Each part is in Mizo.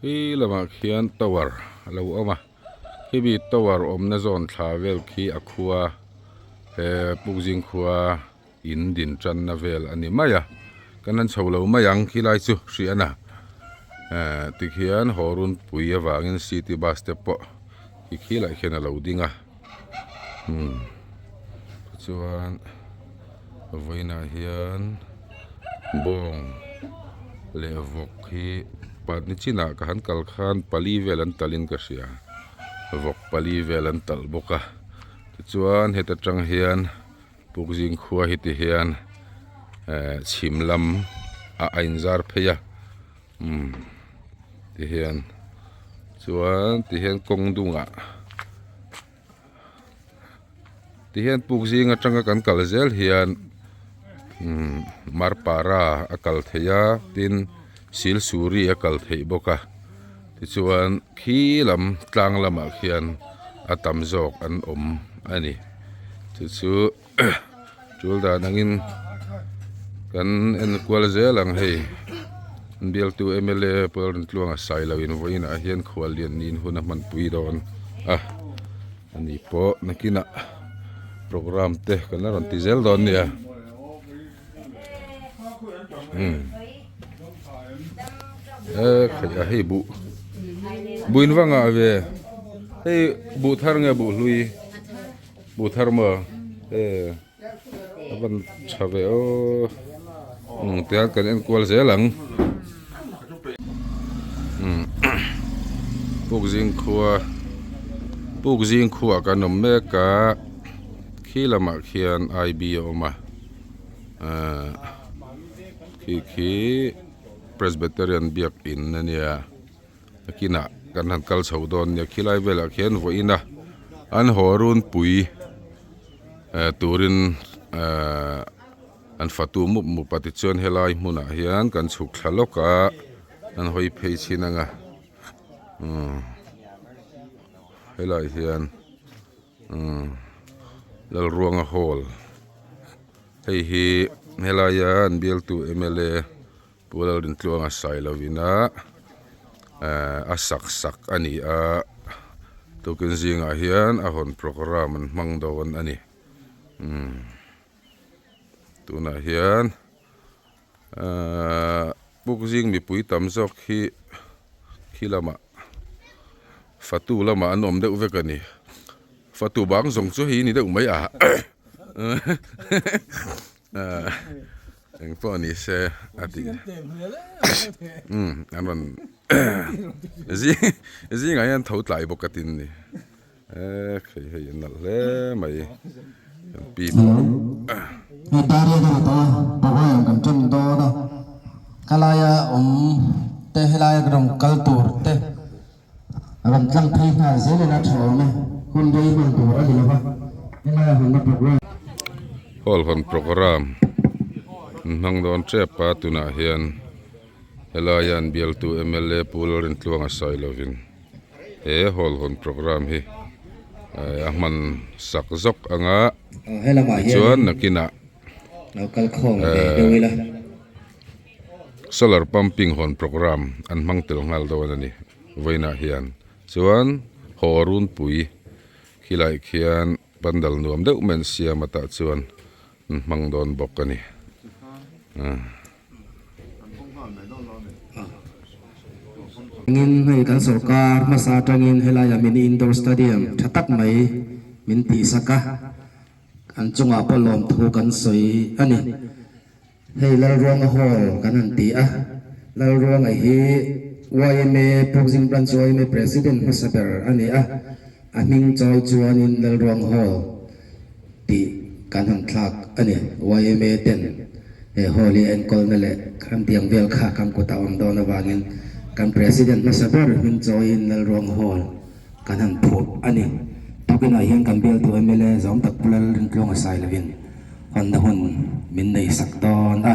Khi lamah khian tower a lo awm a khimi tower awmna zawn thla vel khi a khua he pukzing khua in din tanna vel a ni mai a kan han chho lo mai ang khilai chu hriat a eh tikhian haw runpui avangin city bus te pawh khi khilaiah khian a lo ding a umm tichuan vawiinah hian bawng leh vawk hi pahnih chinah ka han kal khan pali vel an talhin ka hria vawk pali vel an talh bawk a tichuan heta tang hian Pukzing khua hi ti hian eh chhim lam ah a inzar phei a umm ti hian chuan ti hian kawng dungah ti hian pukzing atanga kan kal zel hian umm marpara a kal theih a tin silsuri a kal theih bawk a tichuan khi lam tlang lamah khian a tam zawk an awm a ni chu chu tul dan angin kan en kual zel ang hei bialtu m l a pawl rawn tluang a sai lo in vawiin ah hian khual lian niin hun a hmanpui dawn a ani pawh nakinah programme te kan la rawn ti zel dawn nia. E khaih a hei buh buh in va ngah ve hei buh thar nge buh hlui buh thar maw e a van tha ve aw umm tihian kan en kual zel ang umm pukzing khua pukzing khuaah kan awm mek a khi lamah khian I B a awm a ahh khi khi Presbyterian biak in a nia nakinah kan han kal chho dawn nia khilai velah khian vawiin a an haw runpui eh turin ehh an fatu mup mup a tichuan helai hmunah hian kan chhuk thla lawk a an hawi phei chhin ang a umm helaiah hian. Umm Lalruanga hall hei hi helaia an bialtu m l a Pu Lalrintluanga Sailovina ehh a sak sak a ni a tukin zingah hian a hawn programme an hmang dawn a ni umm tunah hian ehh pukzing mipui tam zawk hi khi lamah. Fatu lamah an awm deuh vek a ni. Fatu bang zawng chu hei ni deuh mai a. Eng pawh ni se a ti. Umm an rawn zing zingah hian tho tlai bawk a tin ni. E khei hei a nalh hle mai kan pi pawh. Hei Darian a ni tawh a, Bawhawih ang kan ṭan dawn a, khalaia awm te helaia rawn kal tur te rawn tlang phei nghal zel ila ṭha awm e, hun rei hman tur a ni lo va, helaia hawnna program. Hall hawn program an hmang dawn ṭep a, tunah hian helaia an bialtu mla Pu Lalrintluanga Sailovin. He hall hawn programme hi a hman sak zawk ang a tichuan nakinah solar pumping hawn programme an hmang tel nghal dawn a ni vawiinah hian chuan haw runpui khilaiah khian pandal nuam deuh mai an siam a tah chuan an hmang dawn bawk a ni. Engin hei kan sorkar hmasa atangin helaia mini indoor stadium tha tak mai min tihsak a, an chungah pawh lawmthu kan sawi a ni. Hei Lalruanga Hall kan han ti a, Lalruanga hi yma Pukzing Branch yma President hmasa ber a ni a, a hming chawi chuanin Lalruang Hall tih kan han thlak a ni. Yma ten he hall hi a enkawlna leh kan tiang vel kha kan kutah awm dawn avangin kan President hmasa ber hming chawiin Lalruang Hall kan han phuh a ni. Tukinah hian kan bialtu mla zawm tak Pu Lalrintluanga sai lovin hawnna hun min nei sak dawn a.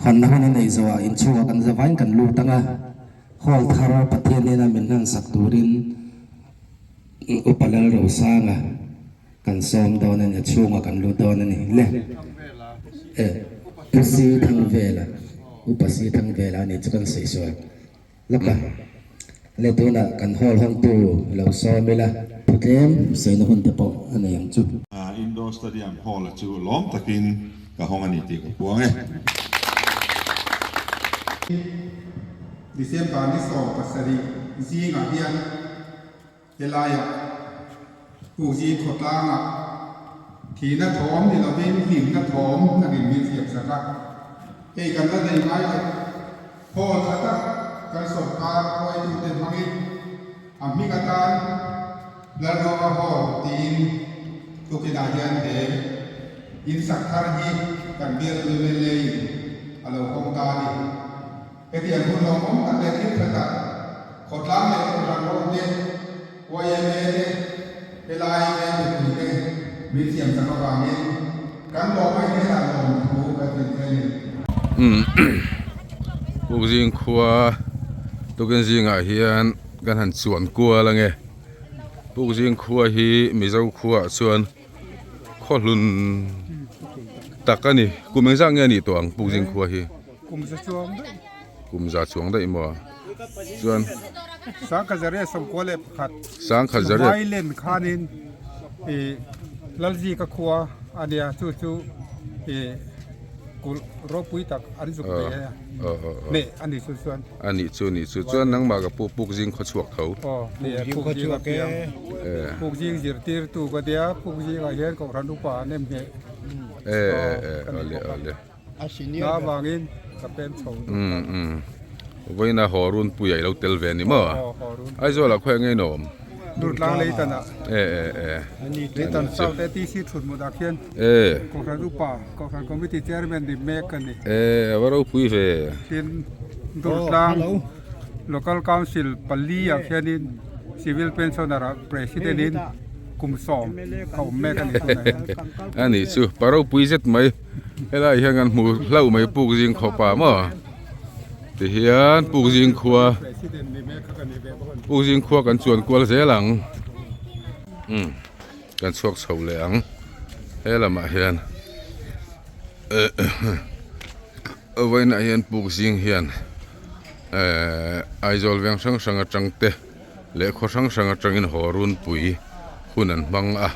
Hawnna hun a neih zawhah inchhungah kan zavain kan lut ang a, hall thar Pathian hnena min hlan sak turin Upa Lalrosanga Kan sawm dawn a ni, a chhungah kan lut dawn a ni le. E, Pu Si Thangvela, Upa Si Thangvela a ni chu kan sawi sual lawk a. Le tunah kan hall hawngtu lo sawm ila, thu tlem saina hun te pawh a nei ang chu. Indoor Stadium Hall a chu lawm takin ka hawng a ni tih ka puang e. December ni 17 zingah hian helaiah Pukzing khawtlangah thihna thawm ni lovin hlimna thawm nangin min siamsak a, hei kan la nei ngai lo. Hall tha tak kan sawrkar hruaitute hmangin a hming atan Lalruanga Hall tiin tukinah hian he insak thar hi kan bialtu mla in a lo hawng ta a ni. Hetiang hun lawmawm tak leh thil tha tak khawtlang leh kohhran ho te, YMA te, helai veng mipui te min siamsak avangin kan lawm a inenah lawmthu kan hrilh che a ni. Pukzing khua tukin zingah hian kan han chuan kual ange. Pukzing khua hi Mizo khuaah chuan khaw hlun tak a ni. Kum engzah nge a nih tawh ang Pukzing khua hi? Kum za chuang daih. Kum za chuang daih maw? Chuan. Sangkhat zariat sawmkua leh pakhat. Sangkhat zariat. Vailen khanin ih Lalzika khua a nia chu chu ih kulh ropui tak an zuk ve a hneh a ni chu chuan. A nih chu nih chu chuan nangmah ka pu Pukzing khaw chhuak tho. Aw ni e Pukzing a piang. Pukzing zirtirtu ka tia Pukzingah hian Kohhran upa an em hneh. E e e awle awle. Na avangin ka pem chho duh ta. Umm vawiin a haw runpui ah i lo tel ve a ni maw? Aw haw run. Aizawl ah khawiah nge in awm? Durtlang Leitan ah. E e e. Leitan South ATC thutmut ah khian Kohhran Upa, Kohhran Committee Chairman ni mek a ni. E a va ropui ve. Tin Durtlang Local Council pali ah khianin Civil Pensioner ah President in kum sawm ka awm mek a ni tunah hian. A nih chu pa ropui zet mai. Helai hian kan hmu hlauh mai puk zing khawp ah maw tihian puk zing khua puk zing khua kan chuan kual zel ang umm kan chhuak chho leh ang he lamah hian eh vawiinah hian puk zing hian ehh Aizawl veng hrang hrang atang te leh khaw hrang hrang atangin haw runpui hun an hmang a.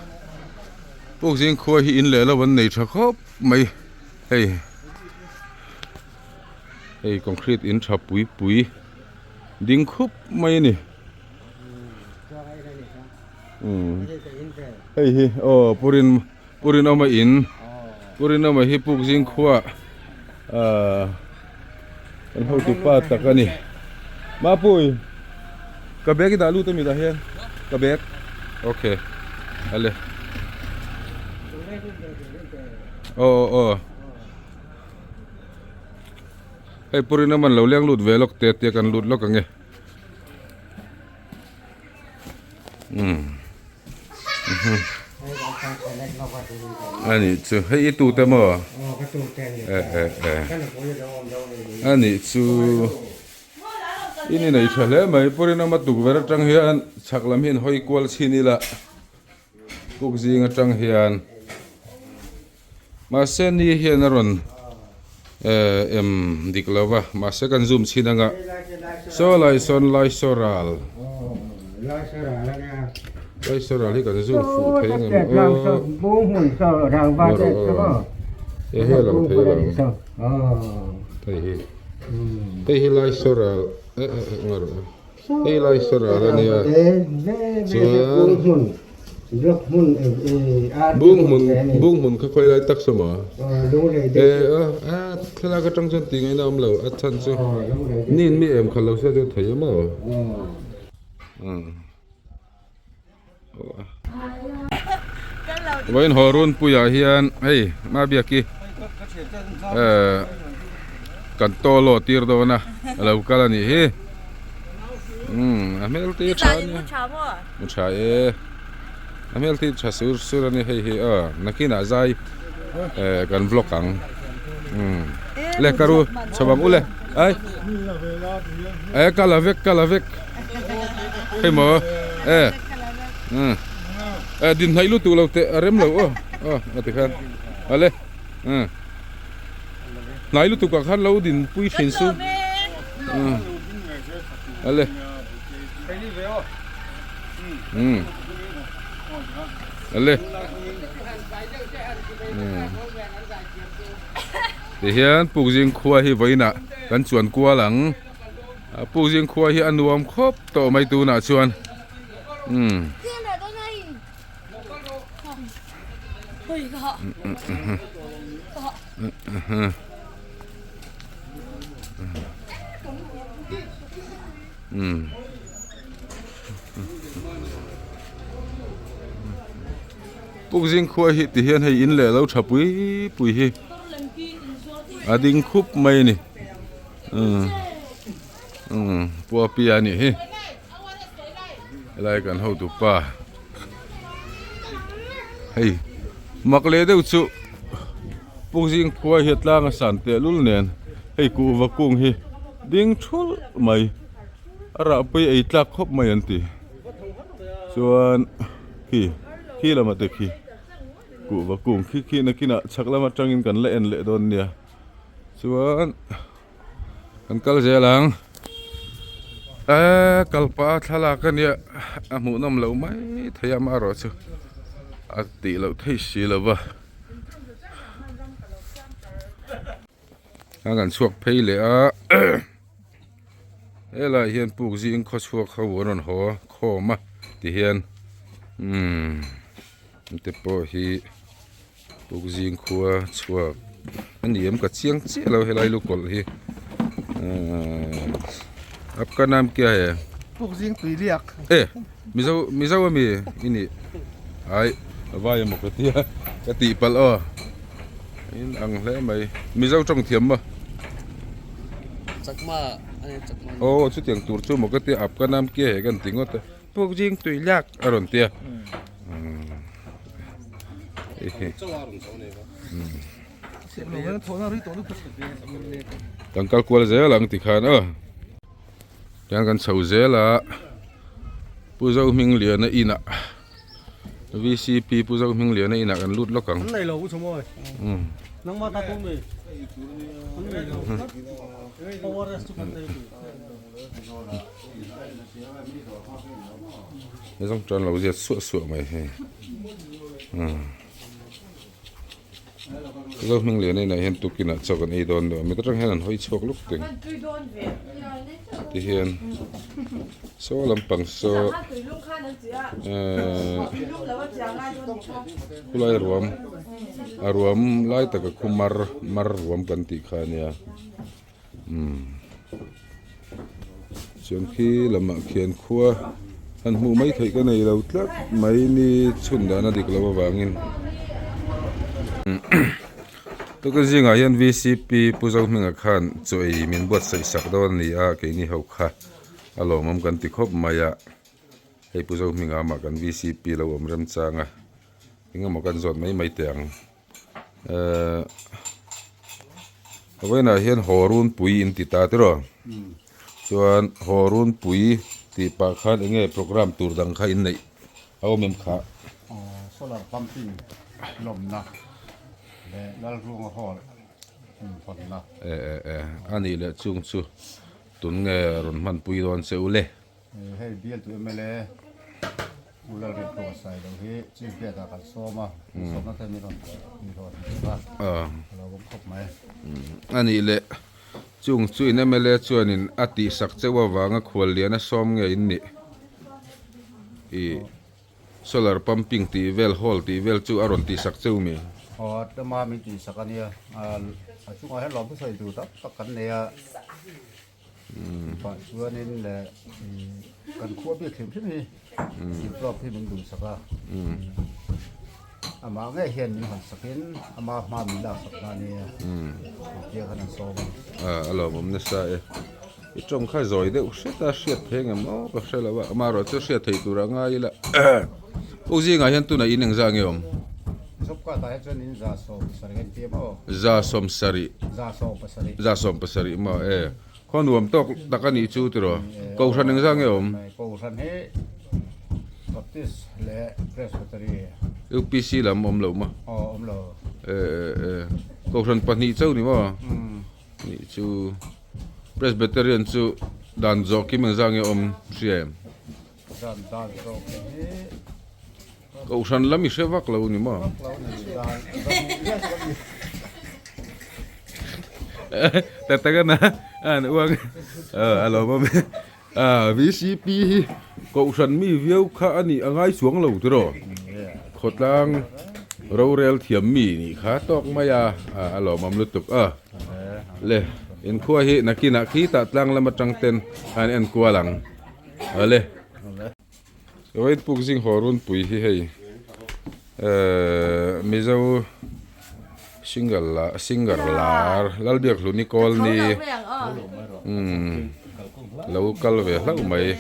Pukzing khua hi in leh lo an nei tha khawp mai hei hei concrete in tha pui pui ding khup mai a ni umm hei hi aw purin purinawma in purinawma hi pukzing khua ahh kan hotu pa tak a ni mapui ka bag i dah lut ami tah hian ka bag okay ale aw aw aw hei purina man lo leng lut ve lawk te tia kan lut lawk ange umm Ani chu hei i tute maw eh eh eh ani chu in inei tha hle mai pawhin ama tukverh atang hian chhak lam hi an hawi kual chhin ila puk zing atang hian mahse ni hian a rawn eh em dik lo va mahse kan zoom chhin anga saw lai sawn lai saw ral lai saw ral hi kan zoom fuh thei ang em aw he hi a lang thei lo hei hi hei hi lai saw ral eh eh eh ngaih rawh Hei lai saral a nia chuan bung hmun bung hmun kha khawi lai tak saw maw e a a thlalak atang chuan tih ngaihna awm lo a chhan chu nin mi em khalh lo se chu thei maw umm Vawiin haw runpuiah hian hei Mabiaki ehh kan tawlaw tir dawn a a lo kal a nih hi umm a hmel te hi a tha a nia a tha e a hmel te hi tha sur sur a ni hei hi aw nakinah zai ehh kan vlog ang umm le ka ru chho ang u le ai eh ka la vek ka la vek. Hei maw e umm e din hnaih lutuk lo teh a rem lo aw aw a ti khan ale umm hnai lutuk ah khan lo din pui thin su umm ale. Umm ale tihian pukzing khua hi vawiinah kan chuan kual ang a pukzing khua hi a nuam khawp tawh mai tunah chuan umm. Pukzing khua hi ti hian hei in leh lo tha pui pui hi a ding khup mai a ni umm Puapia a nih hi helai kan hotu pa hei mak leh deuh chu Pukzing khua hi a tlang a san tehlul nen hei kuhva kung hi ding thulh mai. A rah pui ei tlak khawp mai an ti chuan khi khi lamah te khi kuhva kung khi khi nakinah chhak lam atangin kan la en leh dawn nia chuan kan kal zel ang eee kalpa thlalak ania a hmuhnawm loh mai thei a amaherawhchu a tih loh theih si lo va. A kan chhuak phei leh a helaiah hian puk zing khaw chhuak ho an rawn haw khawm a tihian umm te pawh hi puk zing khua chhuak a ni em ka chiang chiah lo helai lukawlh hi umm apka naam kya hai puk zing tui liak e mizo mizo ami i nih ai vai emaw ka tia ka tih palh aw. In ang hle mai. Mizo tawng thiam maw? Chakma a chakma. Aw chutiang tur chu maw ka tia ap ka nam kia he kan ti ngawt a. Puk jing tui lak a rawn tia. Kan kal kual zel ang tikhan aw. Tiang kan chho zel a. Pu Zohmingliana inah. VCP Pu Zohmingliana inah kan lut lawk ang. An nei lo Pu Chhumawi. Nangmah ta tum nei. An nei lo. ORS chu kan nei tu. He zawng chuan lo ziat suah suah mai hei. Zohmingliana inah hian tukinah chaw kan ei dawn lo. Mi te tang hian an hawi chhuak lawk ting. Tihian saw lampang saw ehh khulai ruam a ruam lai taka khu mar mar ruam kan tih kha ania umm chuan khi lamah khian khua han hmuh mai theih ka nei lo tlat mai ni chhun dan a dik loh avangin. Tukin zingah hian VCP Pu Zohminga khan chaw ei min buatsaih sak dawn a ni a, keini ho kha a lawmawm kan ti khawp mai a, hei Pu Zohminga amah kan VCP lo awm remchang a, engemaw kan zawt mai mai teh ang. Ehh vawiinah hian haw runpui in ti ta tiraw? Chuan haw runpui tih pah khan enge programme tur dang kha in neih a awm em kha? Solar pumping lawmna. Leh Lalruanga Hall inhawnna. E e e, a nih leh chung chu tun nge rawn hmanpui dawn che u le? Hei bialtu mla U Lalrinhlawh Sailo hi Chief Guest ah kan sawm a, kan sawmna te min rawn inhlawh sak a, a lo awm khawp mai. A nih leh chung chu in mla chuanin a tihsak cheuh avanga khuallian a sawm nge in nih? I. Solar pumping tih vel hall tih vel chu a rawn tihsak cheu mi? Aw tlema min tihsak a nia, a chungah hian lawmthu sawi tur tak tak kan nei a, pah chuanin leh kan khua bik hrim hrim hi develop hi min duhsak a, amah ngei hian min hawn sakin ama hma min laksak na a nia, engtia khan an sawm a ni. A lawmawm nasa e. I tawng kha zawi deuh hret a, hriat thei engem aw ka hre lo a, amaherawh chu hriat theih tur a ngai ila. Pu zingah hian tunah in engzah nge awm? Zopkatah hian chuan in 170 an ti maw? 170. 170. 170 maw e. Khaw nuam tawk tak a nih chu tiraw? Kohhran engzah nge awm? Kohhran hi Baptist leh Presbytery. UPC lam awm lo maw? Aw awm lo. E e e. Kohhran pahnih chauh ni maw? Nih chu Presbyterian chu dan zawh kim engzah nge awm hria em? Dan dan zawk hi. Kohhran lam i hre vak lo ni maw? Tak tak a na an uang a lo awm a VCP hi kohhran mi viau kha a nih a ngai chuang lo tiraw khawtlang rorel thiam mi nih kha tawk mai a a lawmawm lutuk a le inkhua hi nakinah khitah tlang lam atang ten a an enkual ang awle. Rawit puk zing haw runpui hi hei ehh Mizo singer la singer lar Lalbiakhluni Kawlni umm lo kal ve hlauh mai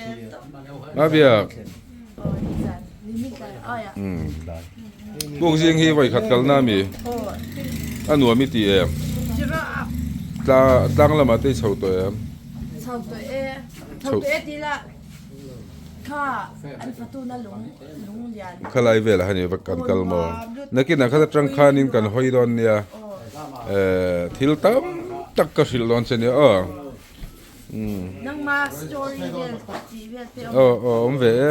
a biak umm puk zing hi vawikhat kalna ami a nuam i ti em tlang lamah te i chho tawh em. Khalai velah hian va kan kal maw? Nakinah khat atang khanin kan hawi dawn nia eh thil tam tak ka hrilh dawn che nia aw aw aw awm ve e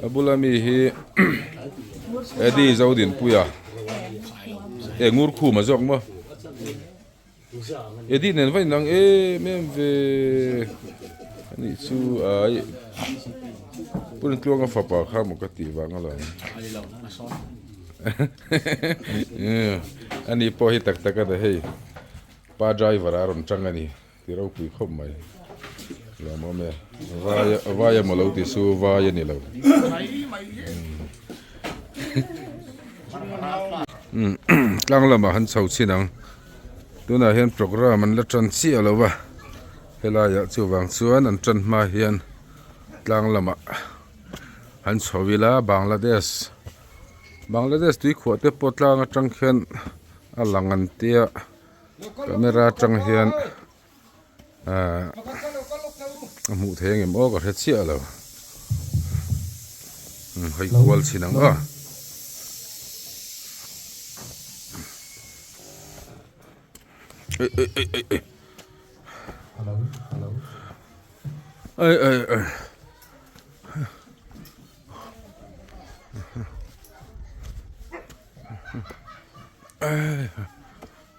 a bula mi hi Eddie Zodinpuia eh Ngurkhuma zawk maw. Eddie nen va inang em em ve anih chu ai Puntluanga fapa kha maw ka tih vang alawm ani pawh hi tak tak a ni hei pa driver a rawn tang a ni ti ropui khawp mai lawmawm e vai vai emaw lo ti su vai a ni lo. Tlang lamah han chho chin ang tunah hian program an la tan chiah lo va helaiah chuvang chuan an tan hma hian tlang lamah han chho ila Bangladesh Bangladesh tuikhuah te pawh tlang atang khian a lang an tia camera atang hian ahh a hmuh theih ang em aw ka hre chiah lo hei kual chhin ang aw ei ei ei ei ei ei ei ei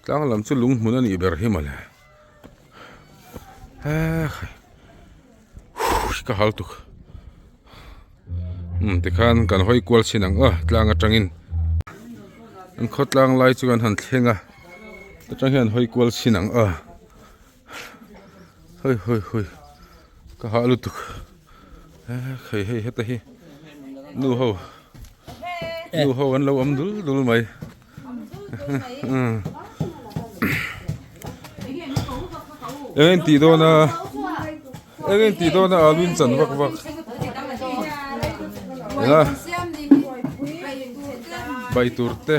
Tlang lam chu lung hmun a nih ber hi mawle ekhai ka hal tuk umm tikhan kan hawi kual chin ang aw tlang atangin an khaw tlang lai chu kan han thleng a atang hian hawi kual chin ang aw hawi hawi hawi ka hah lutuk ekhai hei heta hi nu ho nu ho an lo awm dul dul mai. Eng in tih dawn a eng in tih dawn a alu in chan vak vak enga bai tur te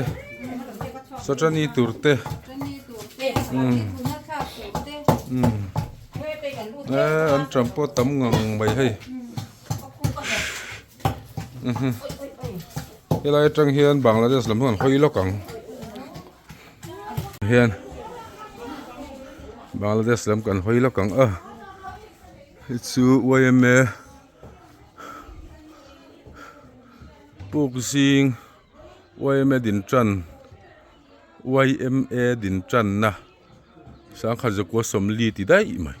sawtani tur te umm umm an tam pawh tam ngang mai hei. Helai atang hian Bangladesh lam hi an hawi lawk ang hian Bangladesh lam kan hawi lawk ang a hei chu yma puk zing yma din tan yma din tanna sangkhat zakua sawmli ti daih mai.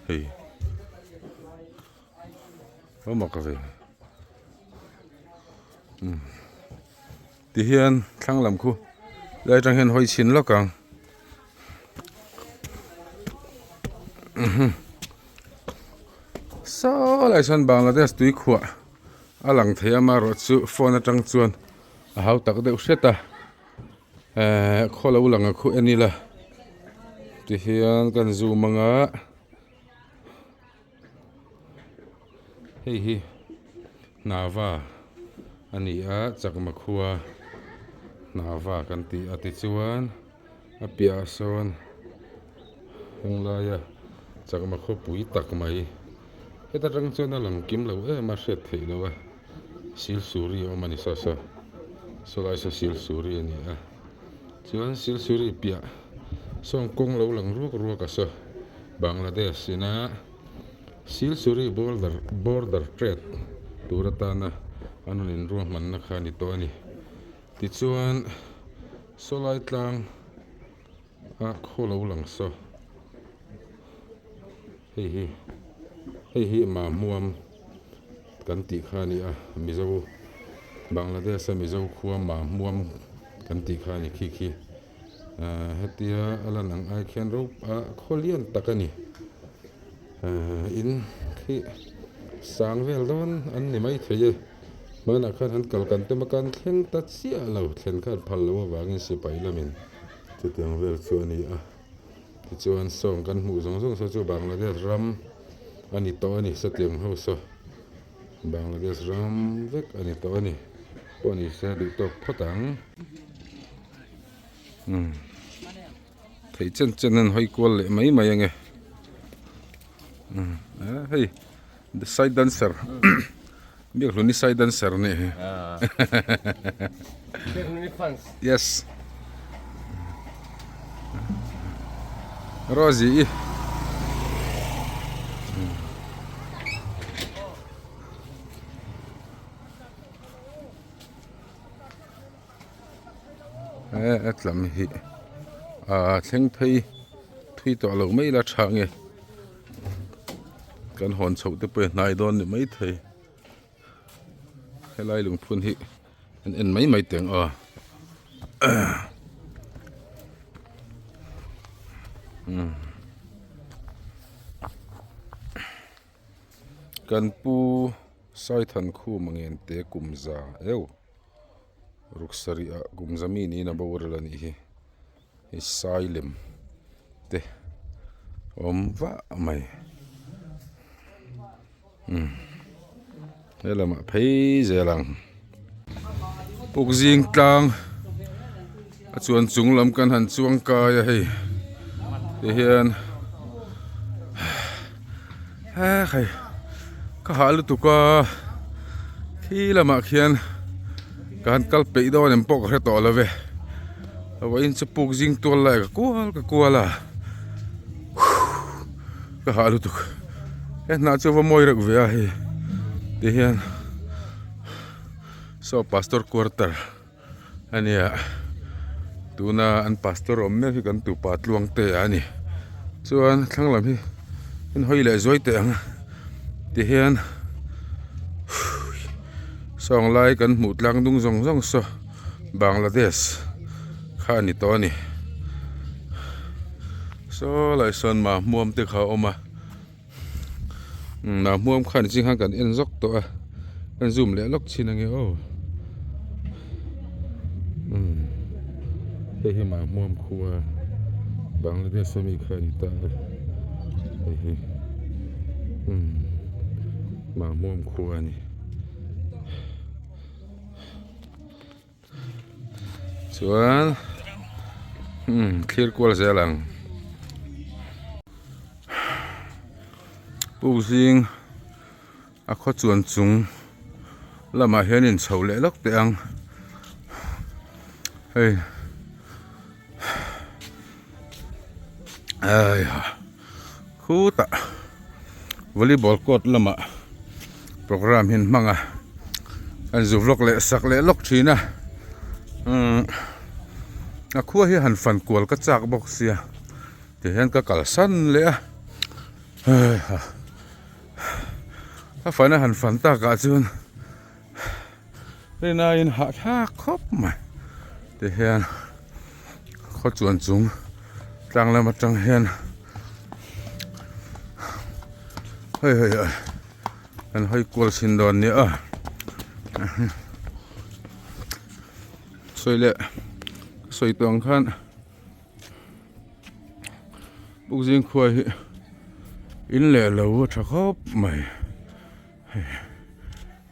Hei a mak ve umm tihian thlang lam khu lai atang hian hawi chhin lawk ang saw lai sawn Bangladesh tui khuah a lang thei a amaherawhchu phone atang chuan a hau tak deuh hret a. Ehh khaw lo lang a khu en ila tihian kan zoom anga hei hi hnava a ni a chakma khua hnava kan tih a tichuan a piahah sawn heng laia chakma khawpui tak mai heta tang chuan a lang kim lo em a hriat theih loh a. Silsuri a awm a ni saw saw sawlai saw Silsuri a ni a chuan Silsuri piah sawn kawng lo lang ruak ruak a saw Bangladesh ina. Silsuri border border trade tur atana an rawn inruahmanna kha a ni tawh a ni. Tichuan sawlai tlang a khaw lo lang saw hei hi hei hi Mahmuam kan tih kha a ni a Mizo Bangladesh a Mizo khua Mahmuam kan tih kha a ni khi khi ahh hetia a lan ang ai khian ro ah khaw lian tak a ni ahh in khi sang vel dawn an ni maithei e hmanah khan an kal kan tum a kan thleng ta chiah lo thlen khan phal loh avangin sipai lamin chutiang vel chu a ni a tichuan sawng kan hmuh zawng zawng saw chu Bangladesh ram a ni tawh a ni satiang ho saw Bangladesh ram vek a ni tawh a ni pawh ni se duh tawk phawt ang. Umm theih chen chen an hawi kual leh mai mai ange umm ah hei the side dancer Biakhluni side dancer a nih hi yes Rosie i He tlam hi ah thleng phei thui tawh loh mai ila tha nge kan hawn chhoh te pawh hi a hnai dawn ni maithei helai lungphun hi an en mai mai teh ang aw kan pu Saithankhuma ngente kumza eu. Ruk sarih ah kum zami niin a boral a nih hi hei sai lem te awm vah mai umm he lamah phei zel ang puk zing tlang a chuan chung lam kan han chuang kai a hei ti hian hei ka hah lutuk a khi lamah khian ka han kal peih dawn em pawh ka hre tawh lo ve vawiin chu puk zing tual lai ka kual ka kual a ka hah lutuk he hnah chu va mawi reuh ve a hei ti hian saw pastor quarter. A nia tuna an pastor awm mek hi kan tupa tluang te a ni chuan thlang lam hi an hawi leh zuai teh ang tihian sawng lai kan hmuh tlang dung zawng zawng saw Bangladesh kha a ni tawh a ni saw lai sawn mahmuam te kha a awm a. Umm hmuam khan zing khan kan en zawk tawh a kan zoom leh lawk chin ange aw umm hei hi mah hmuam khua Bangladesh ami kha a ni ta a hei hi umm mah hmuam khua a ni. Chuan umm thlir kual zel ang puk zing a khaw chuan chung lamah hian in chho leh lawk teh ang hei aiha khutah volleyball court lamah program hi an hmang a an zu vlog leh sak leh lawk thin a umm a khua hi han fan kual ka chak bawk sia ti hian ka kalsan leh a heiha a fan a han fan takah chuan rinaiin hahthlak khawp mai ti hian khaw chuan chung tlang lam atang hian hei hei hei kan hawi kual chhin dawn nia a sawi leh sawi tawh ang khan Pukzing khua hi in leh lo a tha khawp mai. Hei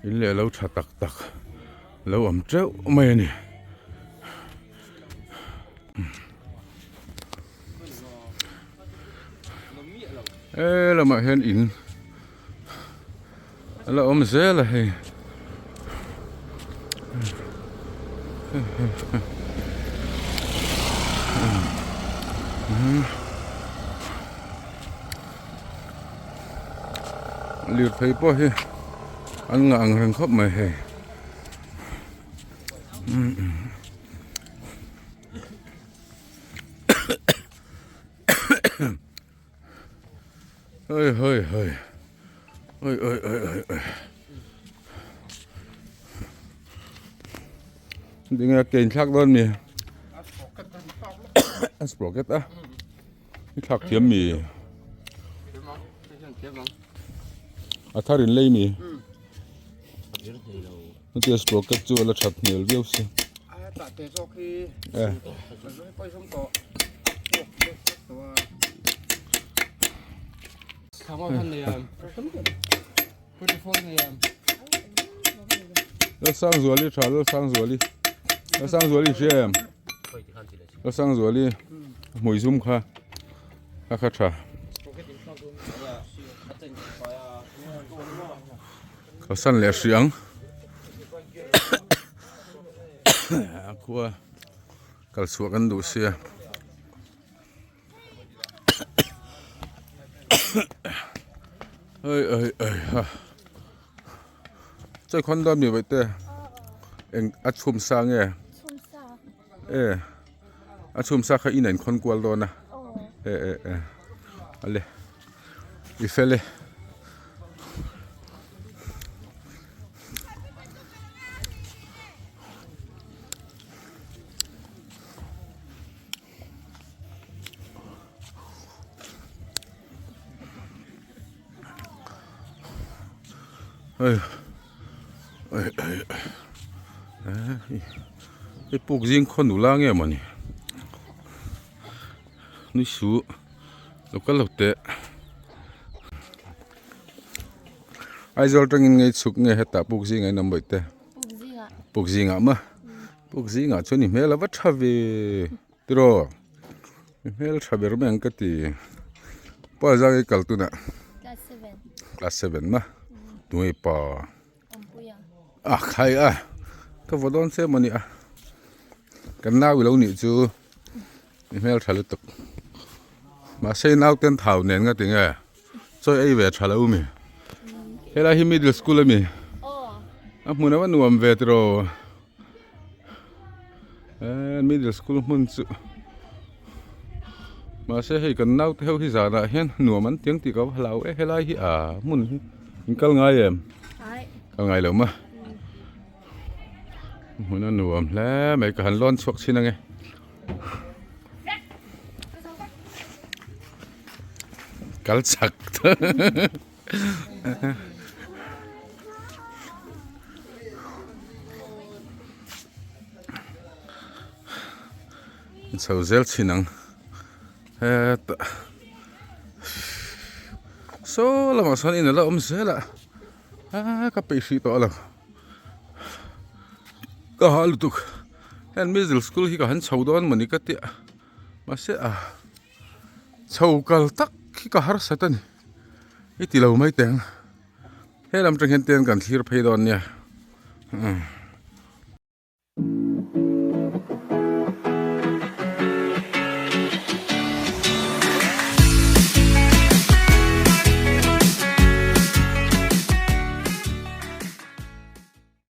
in leh lo tha tak tak lo awm teuh mai a ni. He lamah hian in a la awm zel a hei. Lirthei pawh hi an ngah ang reng khawp mai hei. Oi hoi hoi oi oi oi oi oi Tinge ke in thlak dawn mi a sprocket a i thlak thiam mi a thar in lei mi Chutia sprocket chu a la that hmel viau si. Lalsangzuali tha Lalsangzuali Lalsangzuali hria em Lalsangzuali hmui zum kha a kha tha. Kalsan leh hrih ang a khua kal chhuah kan duh sia oi oi oi ha chawi khawn dawn mi vaih te eng a chhum sa nge e a chhum sa kha in a inkhawn kual dawn a e e e a le. I fel e. Oi oi oi hei puk zing khaw nula nge mawni ni suh. Lo kal lo teh. Aizawl tangin ngei chhuk nge hetah puk zingah in awm bawih te. Puk zingah maw? Puk zingah chuan i hmel a va tha ve tiraw? I hmel tha ber mai ang ka ti. Pawi zang i kal tunah. Class 7 maw? Tunge i pa? A khai a ka vaw dawn che mawni a kan nau ilo nih chu i hmel tha lutuk mahse i nau ten thau nen nga tinge chawi ei ve tha lo mi helai hi middle school ami a hmun ava nuam ve tiraw eh middle school hmun chu mahse hei kan naute ho hi zanah hian nuam an tiang tih ka va hlau e helai hi a hmun hi in kal ngai em kal ngai lo ma hmun a nuam hle mai ka han lawn chhuak chhin ange. Kal chak Chho zel chhin ang hetah saw lamah sawn in a la awm zel a aa ka peih hrih tawh lo ka ha lutuk heng middle school hi ka han chho dawn mawni ka tia mahse a. Chho kal tak hi ka harsat a ni i ti lo mai teh ang he lam tang hian ten kan thlir phei dawn nia.